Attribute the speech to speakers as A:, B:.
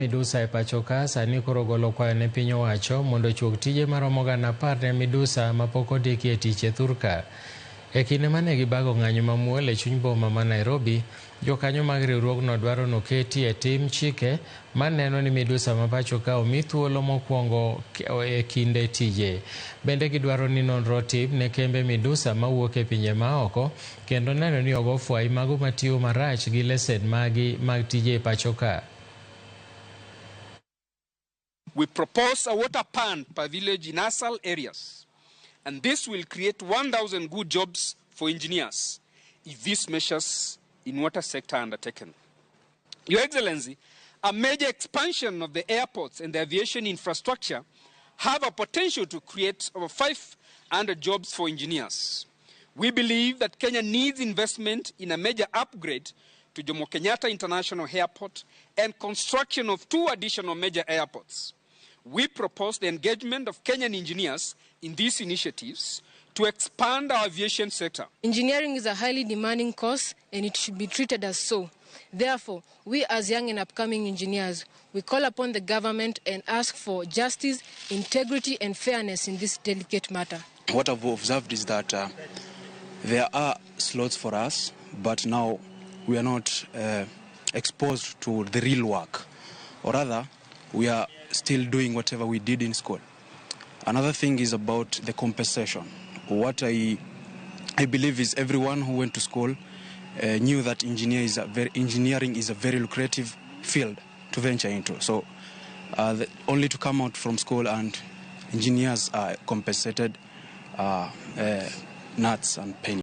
A: Midusa e pachoka sani koro golo kwayo ne piny owacho mondo ochuog tije maromo 10,000 ne midusa mapok ondiki e tich e thurka. E kinde mane gibago ng'anyo mamuol e chuny boma ma Nairobi, jokanyo mag riwruogno dwaro noketi e tim chike maneno ni midusa ma pachoka omi thuolo mokwongo e kinde tije. Bende gidwaro ni nonro otim ne kembe midusa mawuok e pinje maoko kendo neno ni ogo fwai mago matiyo marach gi lesen magi mag tije e pachoka.
B: We propose a water pond per village in ASAL areas, and this will create 1,000 good jobs for engineers if these measures in water sector are undertaken. Your Excellency, a major expansion of the airports and the aviation infrastructure have a potential to create over 500 jobs for engineers. We believe that Kenya needs investment in a major upgrade to Jomo Kenyatta International Airport and construction of 2 additional major airports. We propose the engagement of Kenyan engineers in these initiatives to expand our aviation sector.
C: Engineering is a highly demanding course and it should be treated as so. Therefore, we as young and upcoming engineers, we call upon the government and ask for justice, integrity and fairness in this delicate matter.
D: What I've observed is that there are slots for us, but now we are not exposed to the real work, or rather, we are still doing whatever we did in school. Another thing is about the compensation. What I believe is everyone who went to school knew that engineering is a very lucrative field to venture into. So only to come out from school and engineers are compensated nuts and pennies.